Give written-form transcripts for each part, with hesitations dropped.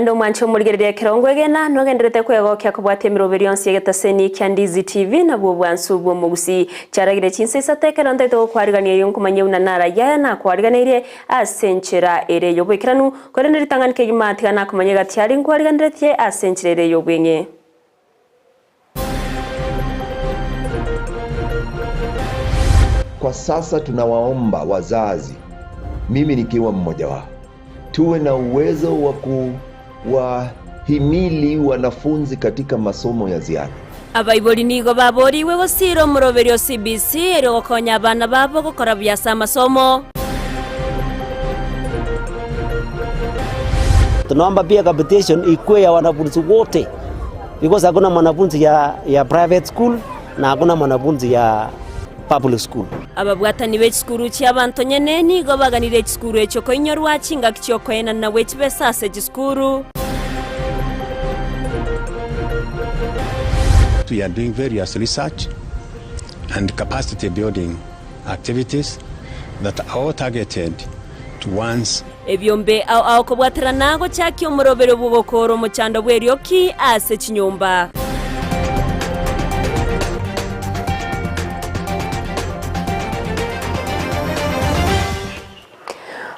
Naende omwanche omorigereria ekero ngwegena, nogenderete kwegokia kobwatia emeroberi yonsi y'egetaseni kia Ndizi TV nabwo obwansu bw'omogusii. Chiaragire chinsa isato ekero ntaete gokwarigania erio nkomanyie buna narayia aya nakwariganeirie ase enchera ere y'oboikeranu, korende ritang'ani kegima tiga nakomanya egati aria nkwariganeretie ase enchera ere y'obweng'e. Kwa sasa tunawaomba wazazi, mimi nikiwa mmoja wao, tuwe na uwezo wa kuwahimili wanafunzi katika masomo ya ziada. Abaibori nigo baboorigwe gosiira omoroberio o CBC erio gokonya abana babo gokora buya ase amasomo. Tunaomba pia capitation ikuwe ya wanafunzi wote because hakuna mwanafunzi ya, ya private school na hakuna mwanafunzi ya public school. Ababwatani be chisukuru chi'abanto nyene nigo baganirie chisukuru echio koinyorwa chingaki chi'okoenana gwe chibesa ase chisukuru. We are doing various research and capacity building activities that are all targeted towards. Ebiombe ao ao kobwaterana gochakia omoroberio bw'ogokoora omochando bw'erioki ase chinyomba.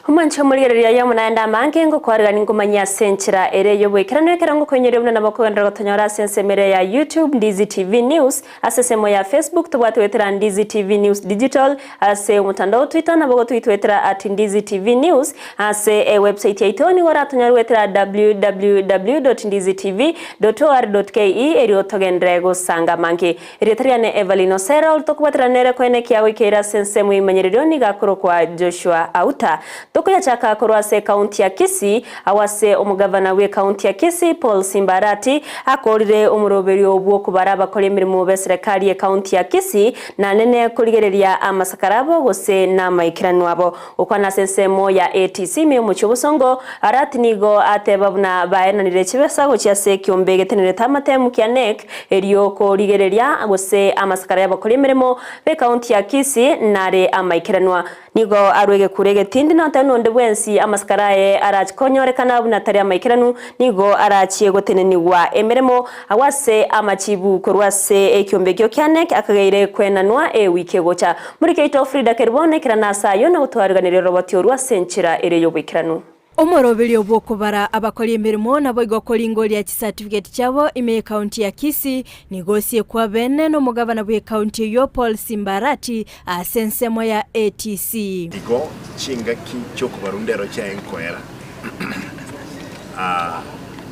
Omwanche omorigereria oyomo naende amange ngokwarigani nkomanyie ase enchera ere ey'oboikeranu ekero ngokoinyoria buna nabo okogenderera gotonyora ase ensemo ere ya YouTube Ndizi TV News Ase esemo ya Facebook tobwate goetera Ndizi TV News Digital, ase omotandao Twitter nabo gotwitwetera at Ndizi TV News, ase ewebsite yaito nigo oratonyore goetera www.ndizitv.or.ke erio togenderere gosanga amange. Erieta riane Evelyn Osero, ori tokobwaterana nere koene ekiagoikeire ase ensemo y'ebimanyererio nigo akorokwa Joshua Auta. Tokoyachaka korwa ase ekaunti ya Kisii, Agwo ase omogavana bw'ekaunti ya Kisii, Paul Simba Arati, akoorire omoroberio bw'okobara abakori emeremo b'eserekari y'ekaunti ya Kisii na nene korigereria amasakara abo gose namaikeranu abo. Gokwana ase ensemo ya ATC ime y'omochie obosongo, Arati nigo ateba buna baenanire chibesa gochia ase ekiombe getenerete amatemu kia NEC erio korigereria gose amasakara y'abakori emeremo b'ekaunti ya Kisii nare amaikeranwa. Nigo arue egekuro egetindi na otari nonde bwensi amasikara aye arache konyorekana buna tari amaikeranu, nigo arachie gotenenigwa emeremo agwo ase amachibu korwa ase ekiombe ekio kiane akageire kwenanwa ewiki egocha. Morike oito Frida Kerubo naikerane ase ayio na gotwariganeria oroboti orwo ase enchera ere y'oboikeranu. Omoroberio bw'okobara abakori emeremo naboigo koringoria chisatifigeti chiabo ime y'ekaunti ya Kisii nigo osiekwa bene nomogabana bw'ekaunti eyio Paul Simbarati ase ensemo ya ATC. Igo chingaki chi'okobarunda ero chiaye nkoera.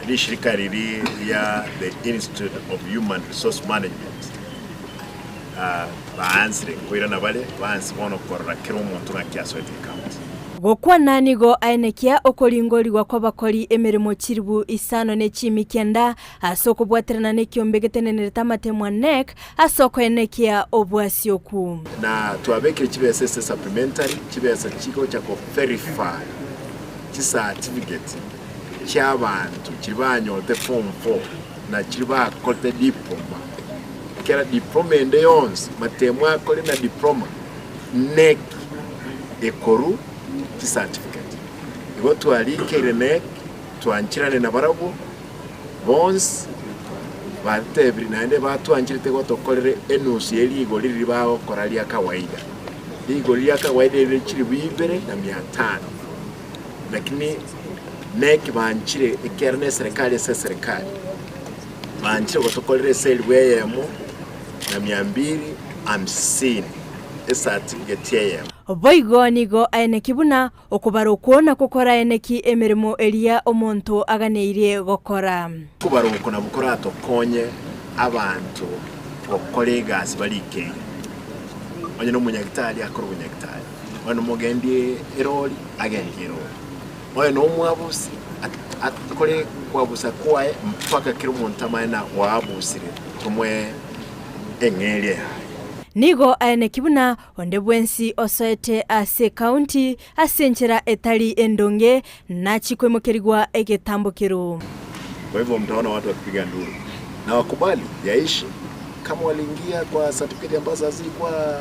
Rishirika riria ria The Institute of Human Resource Management baansire nkoirana bare baansi bono korora kera omonto ng'aki asoete ekaunti. Gokwana nigo aenekia okoringorigwa kw'abakori emeremo chilifu isano ne chiimi kianda ase okobwaterana nekiombe getenenerete amatemwa NEC ase okoenekia obwasioku. Na twabekire chibesa ase supplementary, chibesa chigocha ko verify chicertificate chiabanto chiria banyorete form four na chiria bakorete diploma. Kera diploma ende yonsi matemo akore na diploma NEC ekoru chicertificate. Igo twarikeire NEC twancherane nabarabwo bonsi batebire naende batwancherete gotokorera enusu ye rigori riria bagokora ria kawaida. Rigori ria kawaida rire chilifu ibere na mia tano lakini NEC banchire ekiagera ne eserekari ase eserekari banchire gotokorera ase elifu eyemo na mia mbili hamsini. Esatifigeti eyemo. Boigo nigo aeneki buna okobara okwo nakwo koraeneki emeremo eria omonto aganeirie gokora. Okobara oko nabwo koratokonye abanto gokora egasi barikeire. Onye nomonyagitari akore obonyagitari, onye nomogendi erori agendie erori, onye nomwabusi akore kwabusa kwaye mpaka kera omonto amanye na oabusire tomoe eng'eria yaye. Nigo aeneki buna onde bwensi osoete ase ekaunti ase enchera etari endonge nachie koimokerigwa egetambokero. Kwa hivyo mtaona watu wakipiga nduru na wakubali yaishi. Kama waliingia kwa certificate ambazo hazikuwa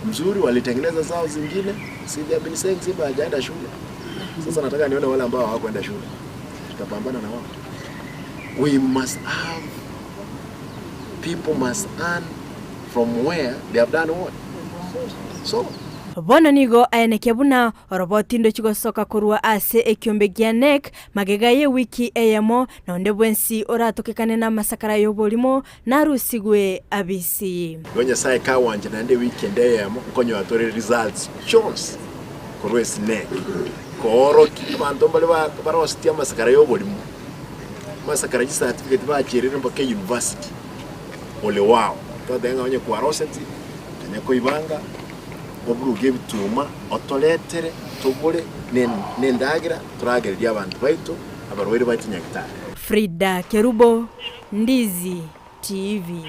mzuri, walitengeneza zao zingine. Si they have been saying Simba hajaenda shule. Sasa nataka nione wale ambao hawakuenda shule. Tutapambana na wao. We must have people must earn from where they have done what? So. Bono nigo aenekia buna oroboti ndochi gosoka korwa ase ekiombe gia NEC magega y'ewiki eyemo, na onde bwensi oratokekane namasakara y'oborimo narusigwe abisi. Igo Nyasae kagwancha naende ewiki ende eyemo nkonyora tore results chionsi korwa ase NEC koorokia abanto mbare barositie amasakara y'oborimo, amasakara chicertificate bacherire mpaka euniversity ole wao. Totebe ng'a onye kwaroseti tonya koibanga oburuge ebituma otoretere togore ne endagera toragererie abanto baito abarwaire bache nyagitari. Frida Kerubo, Ndizi TV.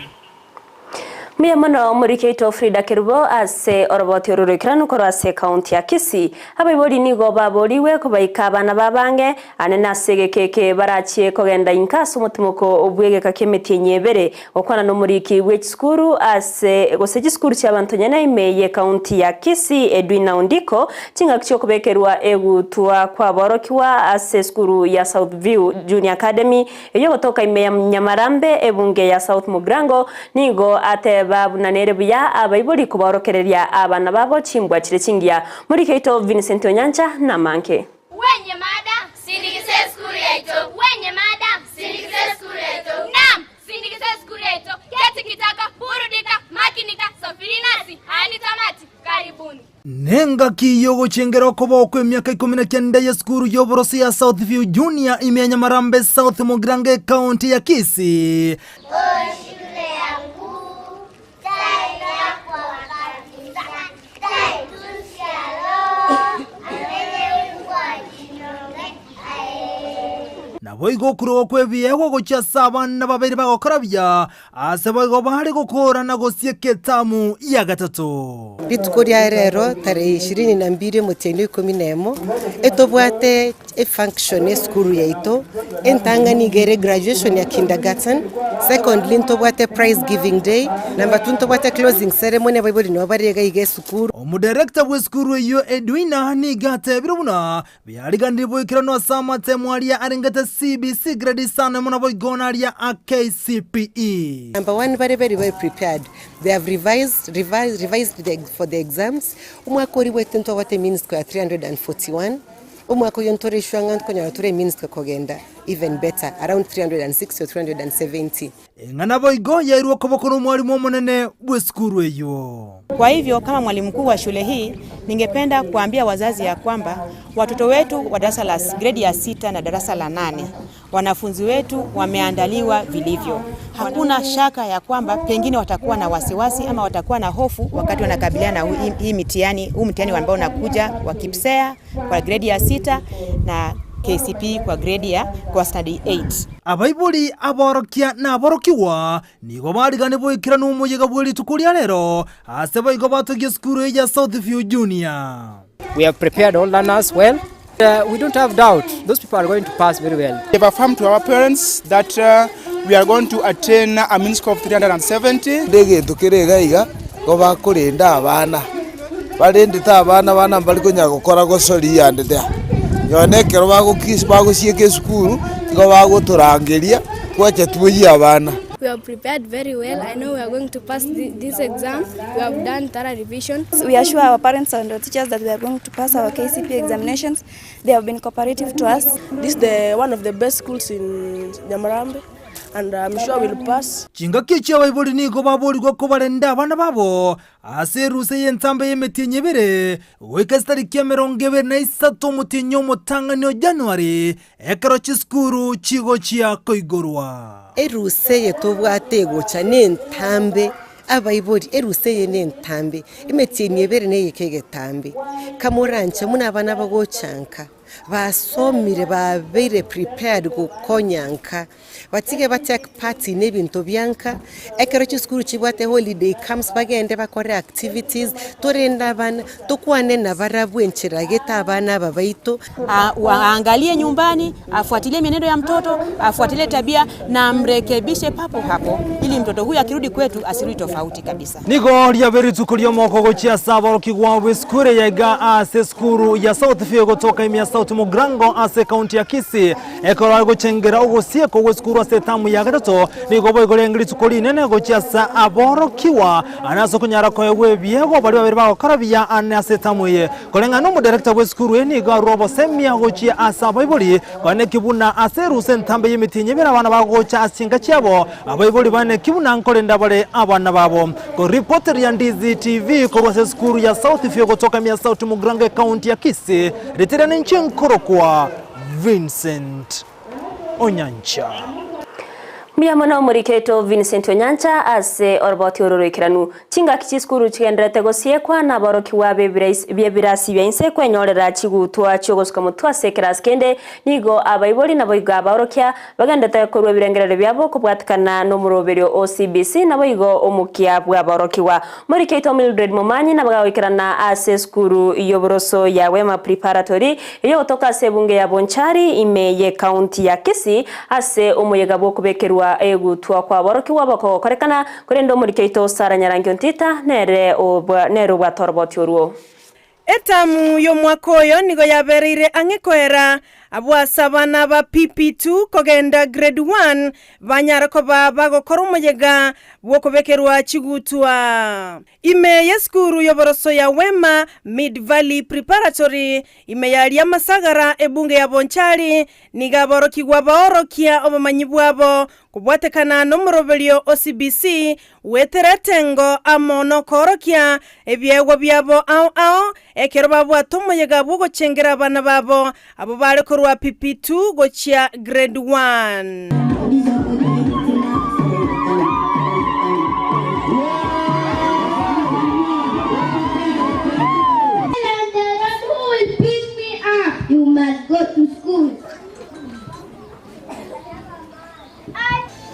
Mbuya mono omoriki oito Frida Kerubo ase oroboti oru roikeranu korwa ase ekaunti ya Kisii. Abaibori nigo baborigwe kobaika abana babo ang'e ane nase egeka eke barachie kogenda inka ase omotimoko bw'egeka ki'emetienyi ebere gokwana nomoriki bw'echisukuru ase gose chisukuru chi'abanto nyene ime y'ekaunti ya Kisii Edwina Ondiko chingaki chiokobekerwa egutwa kwaborokigwa ase esukuru ya South View Junior Academy Eyio gotoka ime ya Nyamarambe, ebunge ya South Mugirango, nigo ateba buna nere buya abaibori kobaorokereria abana babo chimbwa chire chingiya. Morike oito Vincent Onyancha namange. Wenye mada, sindikiza eskuru yaito. Wenye mada, sindikiza eskuru yaito. Naam, sindikiza eskuru yaito. Keti kitako, burudika, makinika, safiri nasi hadi tamati. Karibuni. Nengaki y'ogochengera okobao kw'emiaka ikomi na kenda y'esukuru y'oboroso ya South View Junior ime ya Nyamarambe South Mugirango ekaunti ya Kisii. Naboigo okorua kw'ebiegwa gochia ase abana babere bagokora buya, Aase boigo baare gokoora na gosieka etamu ya gatato. Rituko ria rero tarehe ishirini na mbili omotienyi o ikomi na emo, etobwate efunction esukuru yaito, entang'ani iga ere graduation ya kindergarten, secondly ntobwate prize giving day, number two ntobwate closing ceremony abaibori nabo bare iga iga esukuru. Omodirector bw'esukuru eyio Edwina nigo atebire buna Biariganirie boikeranu ase amatemo aria arengete CBC grade isano emo naboigo naria a KCPE. Number one bare very well prepared, they have revised, revised, revised the, for the exams, omwaka oria bwete ntwabwate mean score ya 341, omwaka oyo ntore sure ng'a nkonyora tore mean score kogenda even better around 360 or 370. Eng'ana boigo yairwe okoboko nomwalimu omonene bw'esukuru eyio. Kwa hivyo kama mwalimu mkuu wa shule hii ningependa kuambia wazazi ya kwamba watoto wetu wa darasa la gredi ya sita na darasa la nane wanafunzi wetu wameandaliwa vilivyo. Hakuna shaka ya kwamba pengine watakuwa na wasiwasi ama watakuwa na hofu wakati wanakabiliana na hii mitihani, huu mtihani ambao unakuja wa KPSEA kwa gredi ya sita na KCPE kwa grade ya kwa standard 8. Abaibori, aborokia, na aborokigwa nigo barigane boikera nomoyega bwe rituko ria rero, ase boigo batogia esukuru eye ya South View Junior. We have prepared all learners well. Uh, we don't have doubt those people are going to pass very well. We have affirmed to our parents that uh, we are going to attain a mean score of 370. Egento kere iga iga, nigo bakorenda abana, barendete abana abana mbari konya gokora gosoria ande aa. Nonye na ekero bagokis bagosieka esukuru, nigo bagotorangeria twacha twoyie abana. We have prepared very well. I know we are going to pass this exam. We have done thorough revision. We assure our parents and our teachers that we are going to pass our KCPE examinations. They have been cooperative to us. This is the one of the best schools in Nyamarambe and I'm sure we'll pass. Chingaki echio abaibori nigo baborigwe kobarenda abana babo ase erusa y'entambe y'emetienyi ebere, goika chitariki emerongo ebere na isato omotienyi omotang'ani o Januari, ekero chisukuru chigochia koigorwa. Erusa eye tobwate egocha nentambe, abaibori, erusa eye nentambe, emetienyi ebere neyeke egetambe. Kamoranche buna abana bagocha nka, basomire babeire prepared gokonya nka. Batige ba take part in ebinto bia nka, ekero chisukuru chibwate holiday camps bagende bakore activities, torende abana, tokwane nabarabwo enchera gete abana aba baito. Aangalie nyumbani, afuatilie mienendo ya mtoto, afuatilie tabia na amrekebishe papo hapo ili mtoto huyu akirudi kwetu asirudi tofauti kabisa. Nigo riabe rituko ri'omoko gochia ase aborokigwa b'esukuru eye iga ase esukuru ya South View gotoka ime ya South Mugirango ase ekaunti ya Kisii. Ekero are gochengera ogosiekwa gw'esukuru ase etamu ya gatato, nigo boigo riarenge rituko rinene gochia ase aborokigwa ane ase okonyara koegwa ebiegwa baria babere bagokora buya ane ase etamu eye. Koreng'ana nomodirector bw'esukuru eye nigo arure obosemia gochia ase abaibori, koeneki buna ase erusa entambe y'emetienyi ebere abana bagocha ase chinka chiabo, abaibori baeneki buna nkorenda bare abana babo. Koripoteria Ndizi TV korwa ase esukuru ya South View gotoka ime ya South Mugirango ekaunti ya Kisii, ritere ninche nkorokwa Vincent Onyancha. Mbuya mono omoriketo Vincent Onyancha ase oroboti oro roikeranu. Chingaki chisukuru chigendererete gosiekwa naborokigwa b'ebirasi bia inse kwenyorera chigutwa chi'ogosuka motwe ase ekerasi kende, nigo abaibori naboigo abaorokia bagenderete korua ebirengererio biabo kobwatikana nomoroberio o CBC naboigo omokia bw'aborokigwa. Morikeito Mildred Momanyi nabagagoikerana ase esukuru y'oboroso ya Wema Preparatory eyogotoka ase ebunge ya Bonchari ime y'ecounty ya Kisii ase omoyega bw'okobekerwa egutwa kw'aborokigwa bokogokorekana korende omorikeito Sarah Nyarangi Ontita nere nere obwate oroboti orwo. Etamu y'omwaka oyo nigo yabereire ang'e koera, abwo ase abana ba PP2 kogenda Grade 1 banyare koba bagokora omoyega bw'okobekerwa chigutwa. Ime y'esukuru y'oboroso ya Wema Mid Valley Preparatory, ime ya Riamasagara ebunge ya Bonchari, nigo aborokigwa baorokia obomanyi bwabo kobwatekana nomoroberio o CBC Goetera etengo amo nokoorokia ebiegwa biabo ao ao, ekero babwate omoyega bw'ogochengera abana babo, abwo bare korwa PP2 gochia Grade 1.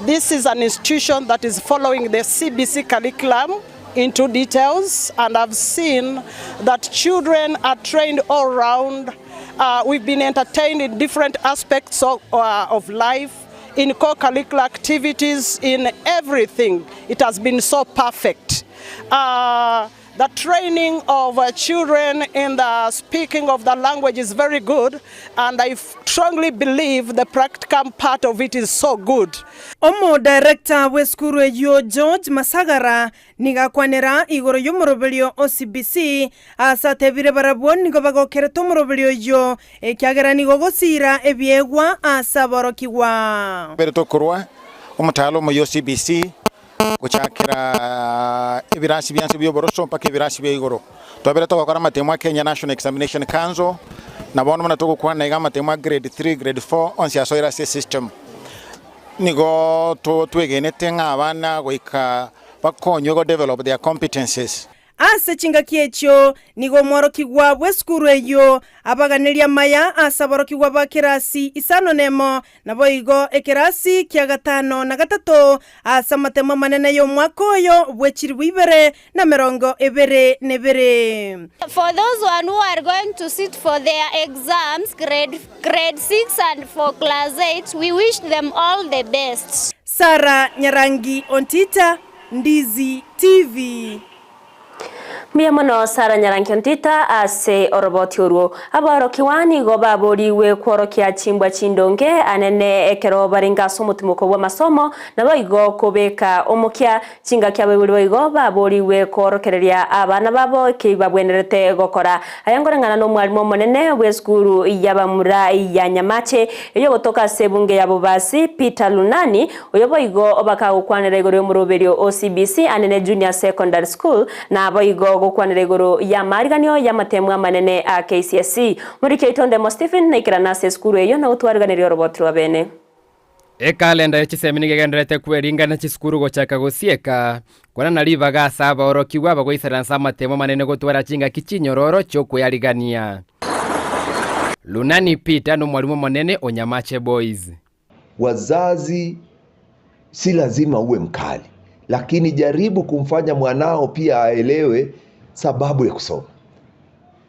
This is an institution that is following the CBC curriculum into details and I've seen that children are trained all round. Uh, we've been entertained in different aspects of, uh, of life, in co-curricular activities, in everything. It has been so perfect. Uh, The training of uh, children in the speaking of the language is very good and I strongly believe the practical part of it is so good. Omo-director bw'esukuru eyio George Masagara nigo akwanera igoro y'omoroberio o CBC ase atebire barabwo nigo bagokerete omoroberio oyio ekiagera nigo ogosiira ebiegwa ase aborokigwa. Mbere tokorwa omotala omoyia o CBC Gochakera ebirasi bianse bi'oboroso mpaka ebirasi bia igoro. Twabere togokora amatemo a Kenya National Examination Council, na bono buna togokwana iga amatemo a grade 3, grade 4 onsi asoire ase esystem. Nigo twegenete ng'a abana goika bakonywe go develop their competences. Ase chingaki echio nigo omworokigwa bw'esukuru eyio abaganeria amaya ase aborokigwa ba kerasi isano nemo, naboigo ekerasi kia gatano na gatato ase amatemo amanene y'omwaka oyo bwe chilifu ibere na emerongo ebere nebere. For those one who are going to sit for their exams grade, grade 6 and for class 8, we wish them all the best. Sarah Nyarangi Ontita, Ndizi TV. Mbuya mono Sarah Nyaranki Ontita ase oroboti orwo. Aborokigwa nigo baborigwe kworokia chimbwa chindonge anene ekero barenge ase omotimoko bw'amasomo, naboigo kobeka omokia. Chingaki abaibori boigo baborigwe kworokereria abana babo eki babwenerete gokora. Aya nkoreng'ana nomwalimu omonene bw'esukuru y'abamura ya Nyamache eyogotoka ase ebunge ya Bobasi Peter Lunani, Oyo boigo bakagokwanera igoro y'omoroberio o CBC anene Junior Secondary School, na boigo gokwanera igoro y'amaariganio y'amateemu amanene a KCSE. Moriki oito Ndemo Stephen naikerana ase esukuru eyio na gotwariganeria oroboti rwa bene. Ekalenda ye chisemi nigo egendererete kweringana chisukuru gochaka gosieka, kwana ribaga ase abaorokigwa abagoisaransa amatemo amanene gotwara chingaki chinyororo chi'okwearigania. Lunani Peter nomwalimu omonene o Nyamache Boys. Wazazi si lazima uwe mkali, lakini jaribu kumfanya mwanao pia aelewe sababu ya kusoma.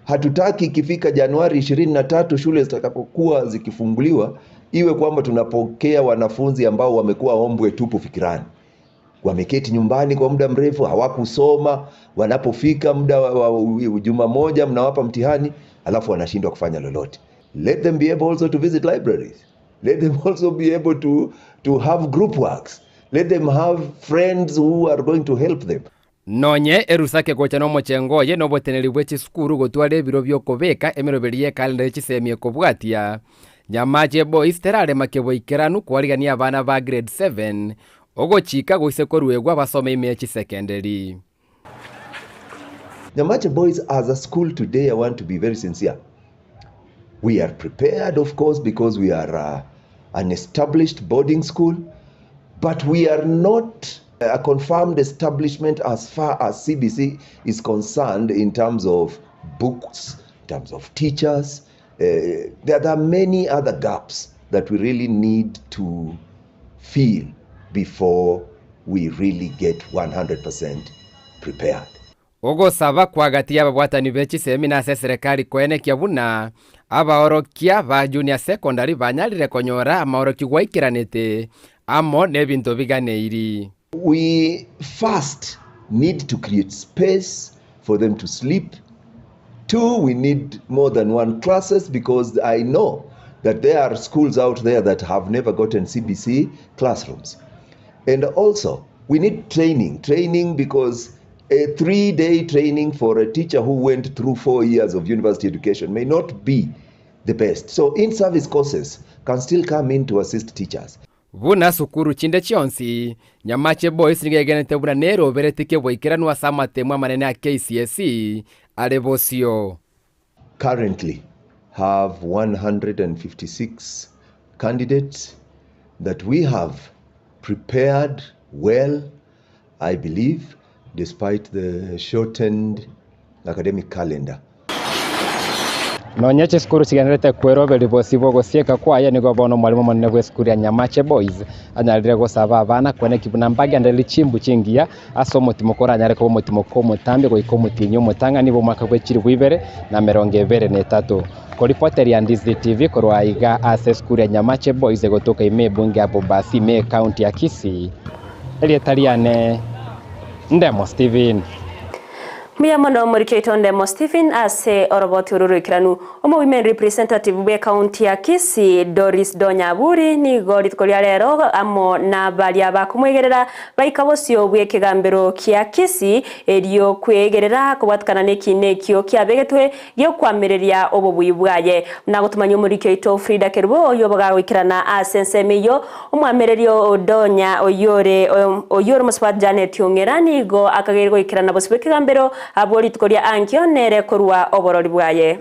Hatutaki ikifika Januari 23 shule zitakapokuwa zikifunguliwa iwe kwamba tunapokea wanafunzi ambao wamekuwa ombwe tupu fikirani, wameketi nyumbani kwa muda mrefu, hawakusoma. Wanapofika muda wa juma moja, mnawapa mtihani, alafu wanashindwa kufanya lolote. Let them be able also to visit libraries. Let them also be able to have group works. Let them have friends who are going to help them. Nonye erusake gocha nomochengo oye na oboteneri bwe chisukuru gotwara ebiro bi'okobeka emeroberi y'ekalenda ye chisemi ekobwatia, Nyamache Boys terarema keboikeranu kwarigania abana ba grade 7 ogochika goise koruegwa basome ime ye chisekenderi. Nyamache Boys as a school today, I want to be very sincere. We are prepared, of course, because we are an established boarding school, but we are not a confirmed establishment as far as CBC is concerned in terms of books, in terms of teachers. There are many other gaps that we really need to fill before we really get 100% prepared. Ogosaba kwagati y'ababwatani be chisemi na ase eserekari koenekia buna abaorokia ba junior secondary banyarire konyora amaoroki gwaikeranete amo n'ebinto biganeiri. We first need to create space for them to sleep. Two, we need more than one classes because I know that there are schools out there that have never gotten CBC classrooms. And also, we need training. Training because a 3-day training for a teacher who went through 4 years of university education may not be the best. So in-service courses can still come in to assist teachers. Buna sukuru chinde chionsi, Nyamache Boys nigo egenete buna nerobereti keboikeranu ase amatemo amanene a KCSE are bosio. Currently have 156 candidates that we have prepared well, I believe, despite the shortened academic calendar. Nonye chisukuru chigenderete kweroberi bosi bogosieka kwaye nigo bono omwalimu omonene bwa esukuru ya Nyamache Boys anyarire gosaba abana kweneki buna mbagendereri chimbu chingiya ase omotimo koranyare koba omotimo kwa omotambe goika omotinyi omotang'ani bwa omwaka bwa 2023. Koripoteria Ndizi TV korwa iga ase esukuru ya Nyamache Boys egotoka ime ebunge ya Bobasi ime ekaunti ya Kisii erieta riane Ndemo Steven. Mbuya mono omoriki oito Ndemo Stephen ase oroboti oro roikeranu. Omo women representative bwe county ya Kisii Doris Donya Aburi nigo rituko ria rero amo na baria bakomwegerera baika bosio bw'ekegambero kia Kisii erio kwegerera kobwatikana n'ekina ekio kiabegetwe giokwamireria obobui bwaye. Nagotumanya omoriki oito Frida Kerubo oyo bogagoikerana ase ensemo eyio omwamererio Donya oyore oyore omosubati Janet Ong'era nigo akageire goikerana bosio bw'ekegambero abwo rituko ria ankio nere korwa oborori bwaye.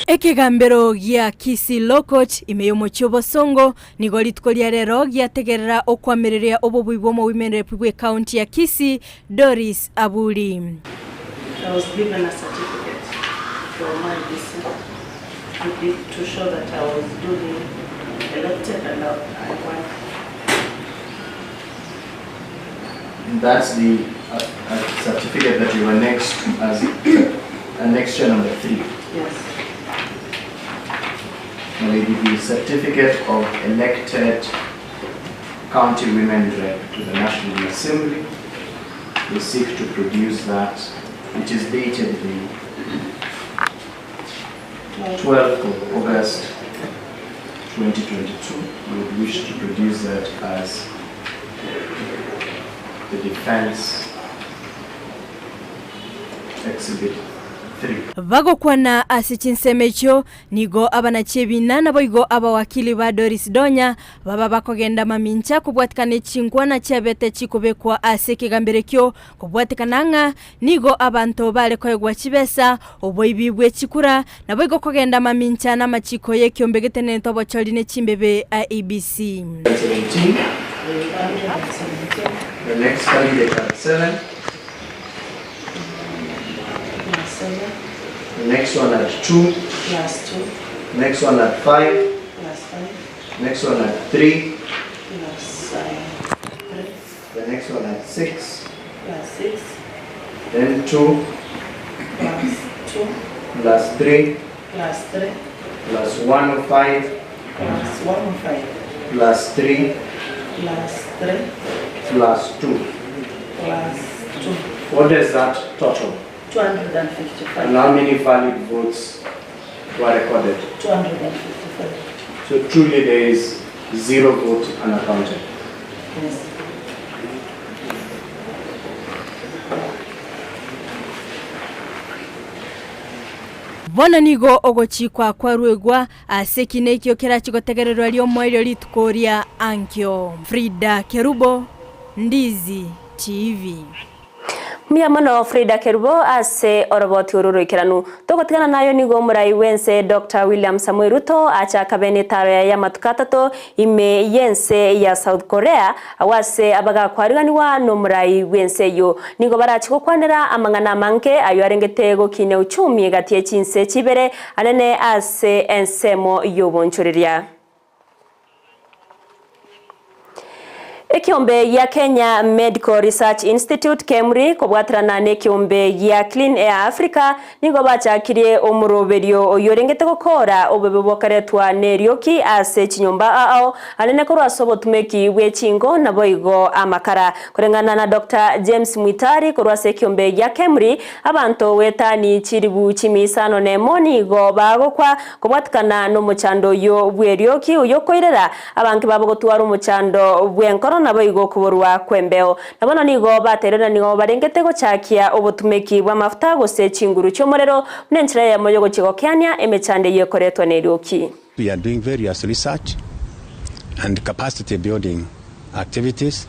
Ekegambero gia Kisii Law Court ime y'omochie o Bosongo nigo rituko ria rero giategerera okoamereria obobui bw'omowomen rep bw'ecounty ya Kisii Doris Aburi. I was given a certificate from IEBC to show that I was duly elected and I won. That's the certificate that you annexed as annexure number 3. Yes. My lady, the certificate of elected county women rep to the National Assembly. We seek to produce that. It is dated the 12th of August 2022. We would wish to produce that as the defense exhibit 3. Bagokwana ase chinsemo echio, nigo abanachie-ebina naboigo abawakili ba Doris Donya baba bakogenda mamincha kobwatikana echinkwana chiabete chikobekwa ase ekegambero ekio kobwatikana ng'a nigo abanto bare koegwa chibesa, oboibi bwe chikura naboigo kogenda mamincha n'amachiko y'ekiombe getenenete obochori ne chimbebe IEBC. 17. The next candidate at 7. next one at 2, Plus 2. next one at 5, Plus 5. next one at 3, Plus 3. the next one at 6, Plus 6. then 2, Plus 2. plus 3, Plus 3. plus 105, Plus 105. plus 3, Plus 3. plus 2. Plus 2. What does that total? 255. And how many valid votes were recorded? 255. So truly there is zero vote unaccounted. Yes. Bono nigo ogochikwa kwarwegwa ase ekina ekio kerachie gotegererwa riomoerio rituko ria ankio. Frida Kerubo, Ndizi TV. Mbuya mono Frida Kerubo ase oroboti oro roikeranu. Togotigana nayo nigo omorai bwense Dr. William Samoei Ruto achaka bene etaro yaye y'amatuko atato ime y'ense ya South Korea agwo ase abagakwariganiwa nomorai bwense eyio. Nigo barachi gokwanera amang'ana amange ayio arengete gokinia uchumi egati ye chinse chibere anene ase ensemo y'obonchoreria. Ekiombe gia Kenya Medical Research Institute, KEMRI, kobwaterana nekiombe gia Clean Air Africa nigo bachakirie omoroberio oyio orengete gokora obobe bokaretwa nerioki ase chinyomba ao anene korwa ase obotumeki bwe chingo naboigo amakara. Koreng'ana na Doctor James Mwitari korwa ase ekiombe gia KEMRI, abanto goetani chiribu chimia isano nemo nigo bagokwa kobwatikana nomochando oyio bw'erioki oyio okoirera Abange babo gotwara omochando bw'enkoro naboigo okoborwa kw'embeo. Na bono nigo bateire na nigo barengete gochakia obotumeki bw'amafuta gose chinguru chi'omorero buna enchera eyemo y'ogochia gokeania emechando eyio ekoretwa nerioki. We are doing various research and capacity building activities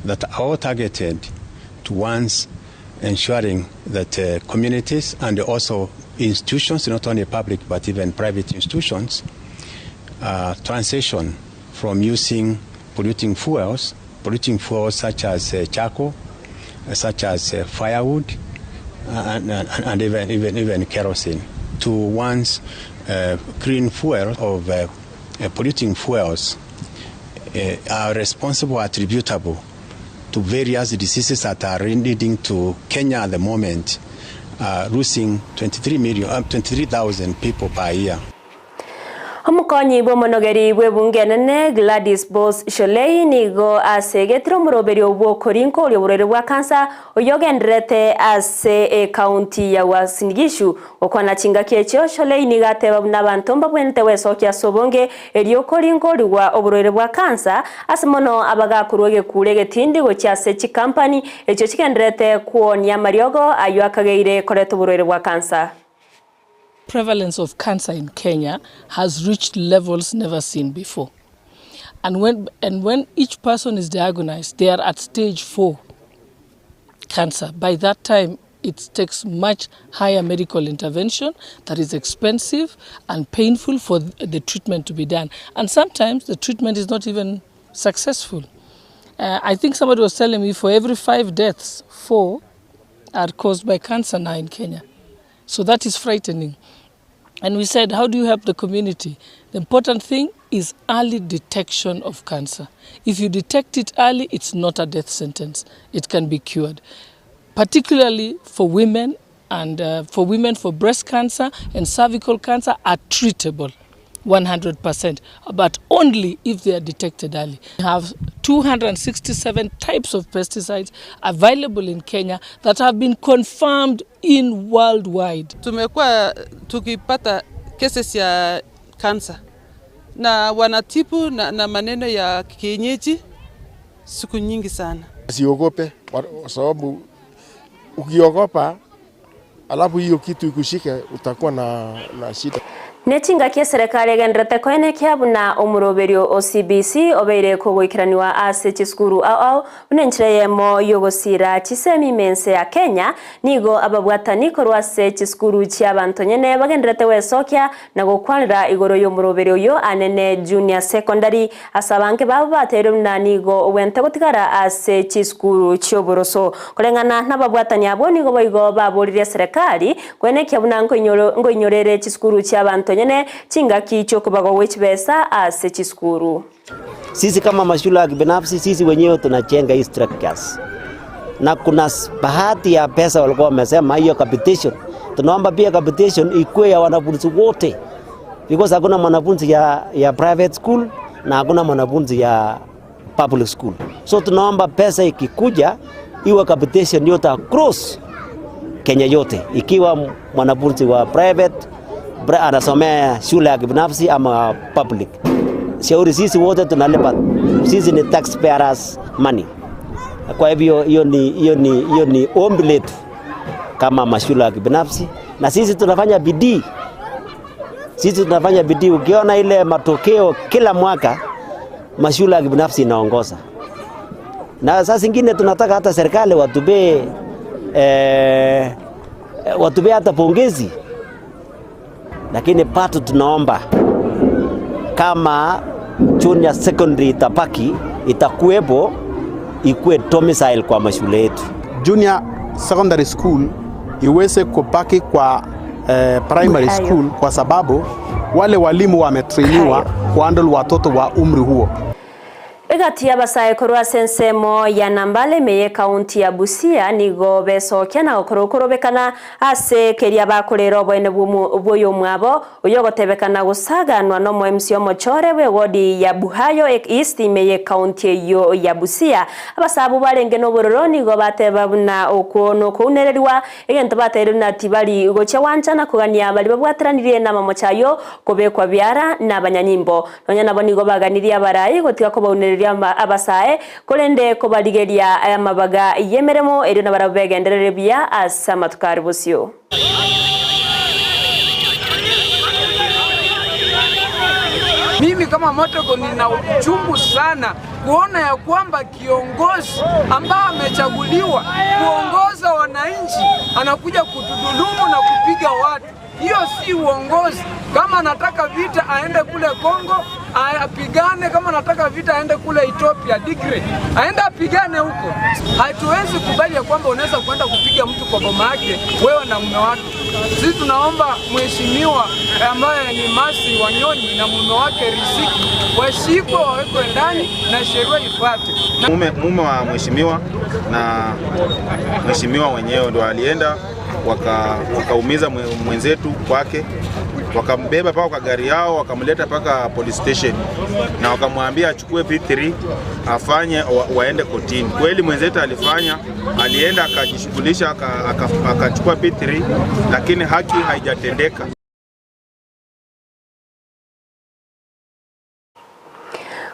that are all targeted towards ensuring that communities and also institutions, not only public but even private institutions, uh, transition from using polluting fuels, polluting fuels such as uh, charcoal, uh, such as uh, firewood, and, and, and even, even, even kerosene, to one's uh, clean fuel of uh, uh, polluting fuels uh, are responsible, attributable to various diseases that are leading to Kenya at the moment uh, losing 23 million, uh, 23,000 people per year. Omokonyi bw'omonogeri bw'ebunge enene Gladys Boss Shollei nigo asegetire omoroberio bw'okorinka oria oborwaire bwa kansa oyio ogendererete ase ekaunti ya Uasin Gishu. Gokwana chingaki echio, Shollei nigo ateba buna abanto mbabwenerete gwesokia ase obonge erio korinkorigwa oborwaire bwa kansa ase mono abagakorwa egekuro egetindi gochia ase chikampani echio chigendererete kwonia amariogo ayio akageire koreta oborwaire bwa kansa. Prevalence of cancer in Kenya has reached levels never seen before. And when, and when each person is diagnosed, they are at stage 4 cancer. By that time, it takes much higher medical intervention that is expensive and painful for the treatment to be done. And sometimes the treatment is not even successful. Uh, I think somebody was telling me for every five deaths, four are caused by cancer now in Kenya. So that is frightening. And we said, how do you help the community? The important thing is early detection of cancer. If you detect it early, it's not a death sentence. It can be cured. Particularly for women and uh, for women for breast cancer and cervical cancer are treatable 100%, but only if they are detected early. We have 267 types of pesticides available in Kenya that have been confirmed in worldwide. Tumekuwa tukipata cases ya cancer na wanatibu na, na maneno ya kienyeji siku nyingi sana. Siogope kwa sababu ukiogopa alafu hiyo kitu ikushike utakuwa na, na shida. Ne chingaki eserekari egendererete koenekia buna omoroberio o CBC obeire kogoikeranigwa ase chisukuru ao ao buna enchera eyemo y'ogosiira chisemi ime ense ya Kenya, nigo ababwatani korwa ase chisukuru chi'abanto nyene bagendererete gwesokia na gokwanera igoro y'omoroberio oyio anene Junior Secondary ase abange babo bateirwe buna nigo ogwente gotigara ase chisukuru chi'oboroso. Koreng'ana nababwatani abwo nigo boigo baboririe eserekari Kwenekia buna nkoinyorere chisukuru chi'abanto nyene chingaki chi'okobagwa gwe chibesa ase chisukuru. Sisi kama mashule ya kibinafsi sisi wenyewe tunajenga hii structures na kuna bahati ya pesa walikuwa wamesema hiyo capitation. Tunaomba pia capitation ikuwe ya wanafunzi wote because hakuna mwanafunzi ya, ya private school na hakuna mwanafunzi ya public school. So tunaomba pesa ikikuja iwe capitation yote across Kenya yote, ikiwa mwanafunzi wa private anasomea shule ya kibinafsi ama public. Shauri sisi wote tunalipa, sisi ni taxpayers money. Kwa hivyo hiyo ni, hiyo ni, hiyo ni ombi letu kama mashule ya kibinafsi, na sisi tunafanya bidii, sisi tunafanya bidii. Ukiona ile matokeo kila mwaka mashule ya kibinafsi inaongoza, na saa zingine tunataka hata serikali watupee eh, watupee hata pongezi, lakini bado tunaomba kama junior secondary itabaki itakuwepo, ikuwe domicile kwa mashule yetu. Junior secondary school iweze kubaki kwa eh, primary school kwa sababu wale walimu wametrainiwa kuhandle watoto wa umri huo. Egati y'abasae korwa ase ensemo ya Nambale ime y'ekaunti ya Busia nigo besokia na gokora okorobekana ase keria bakorera oboene bw'oyomwabo oyo ogotebekana gosaganwa nomo MC omochore bw'ewodi ya Buhayo East ime y'ekaunti eyio ya Busia. Abasae abwo barenge nobororo nigo bateba buna okwo nokounererigwa Egento bateire buna tibari gochia gwancha na kogania baria babwateranirie namamocho ayio kobekwa biara nabanyanyimbo. Nonya nabo nigo baganirie abarai gotiga kobaunereria abasae, korende kobarigeria amabaga y'emeremo erio nabarabwo begenderere buya ase amatuko are bosio. Mimi kama Motoko nina uchungu sana kuona ya kwamba kiongozi ambaye amechaguliwa kuongoza wananchi anakuja kutudhulumu na kupiga watu. Hiyo si uongozi. Kama anataka vita aende kule Kongo apigane, kama anataka vita aende kule Ethiopia Tigray, aende apigane huko. Hatuwezi kubali ya kwamba unaweza kwenda kupiga mtu kwa boma yake wewe na mume wake. Sisi tunaomba mheshimiwa ambaye ni Mercy Wanyonyi na mume wake Riziki washikwe, wawekwe ndani na sheria ifuate. Mume, mume wa mheshimiwa na mheshimiwa wenyewe ndo alienda wakaumiza waka mwenzetu kwake, wakambeba mpaka kwa gari yao, wakamleta mpaka police station na wakamwambia achukue P3 afanye wa, waende kotini. Kweli mwenzetu alifanya, alienda akajishughulisha akachukua P3, lakini haki haijatendeka.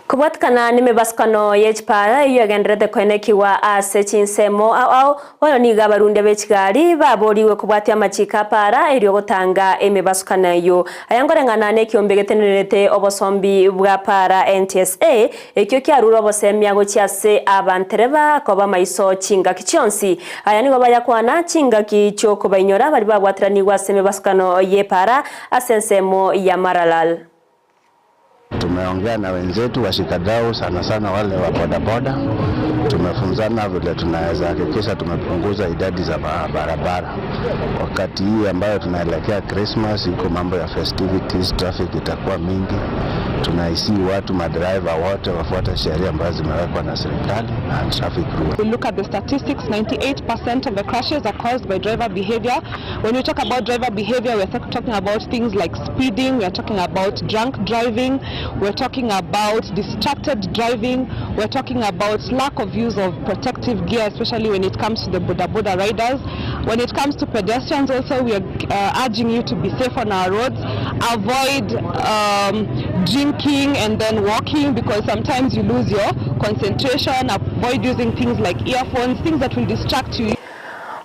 Kobwatikana nemebasukano ye chipara eyio yagendererete koenekigwa ase chinsemo ao ao, bono nigo abarundia be chigari baborigwe kobwatia amachiko a para erio gotanga emebasukano eyio. Aya nkoreng'ana nekiombe getenenerete obosombi bwa para NTSA, ekio kiarure obosemia gochia ase abantereba koba maiso chingaki chionsi. Aya nigo bayakwana chingaki chiokobainyora baria babwatiranigwe ase emebasukano ye para ase ensemo ya Maralal. Tumeongea na wenzetu washikadau, sana sana wale wa bodaboda. Tumefunzana vile tunaweza hakikisha tumepunguza idadi za barabara. Wakati hii ambayo tunaelekea Christmas, iko mambo ya festivities, traffic itakuwa mingi. Tunaisi watu madriver wote wafuate sheria ambazo zimewekwa na serikali na traffic rules. We look at the statistics, 98% of the crashes are caused by driver behavior. When we talk about driver behavior, we're talking about things like speeding, we're talking about drunk driving, we're talking about distracted driving, we're talking about lack of use of protective gear, especially when it comes to the boda boda riders. When it comes to pedestrians also, we are urging you to be safe on our roads, avoid drinking and then walking, because sometimes you lose your concentration, avoid using things like earphones, things that will distract you.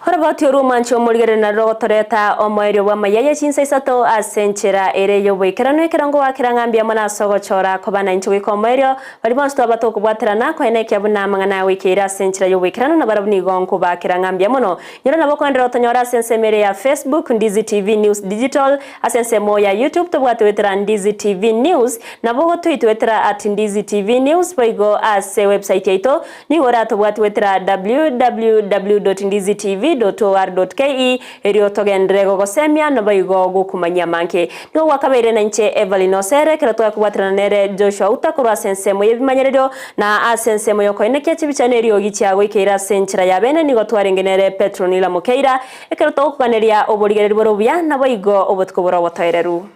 Oroboti orwo omwanchi omorigereria narwo rogotoreta omoerio bw'amayia ye chinsa isato ase enchera ere y'oboikeranu ekero ngoakera ng'a mbuya mono ase ogochora koba nainche goika omoerio. Baria bonsi twaba tokobwaterana koenekia buna amang'ana agoikeire ase enchera y'oboikeranu nabarabwo nigo nkobaakera ng'a mbuya mono. Nyora nabo okoenderera gotonyora ase ensemo ere ya Facebook, Ndizi TV News Digital, ase ensemo ya YouTube tobwate goetera Ndizi TV News, nabo ogotoitwetera at Ndizi TV News boigo ase website yaito Nigo oratobwati goetera www.ndizitv.or.ke erio togenderere gogosemia naboigo gokomanyia amange. Nigo gwakabeire nainche Evelyn Osere ekero twakobwaterana nere Joshua Uta korwa ase ensemo y'ebimanyererio na ase ensemo y'okoenekia chibicha na eriogi chiagoikeire ase enchera ya bene nigo twarenge nere Petronila Mokeira ekero togokoganeria oborigereria bore obuya naboigo obotuko bore obotoereru.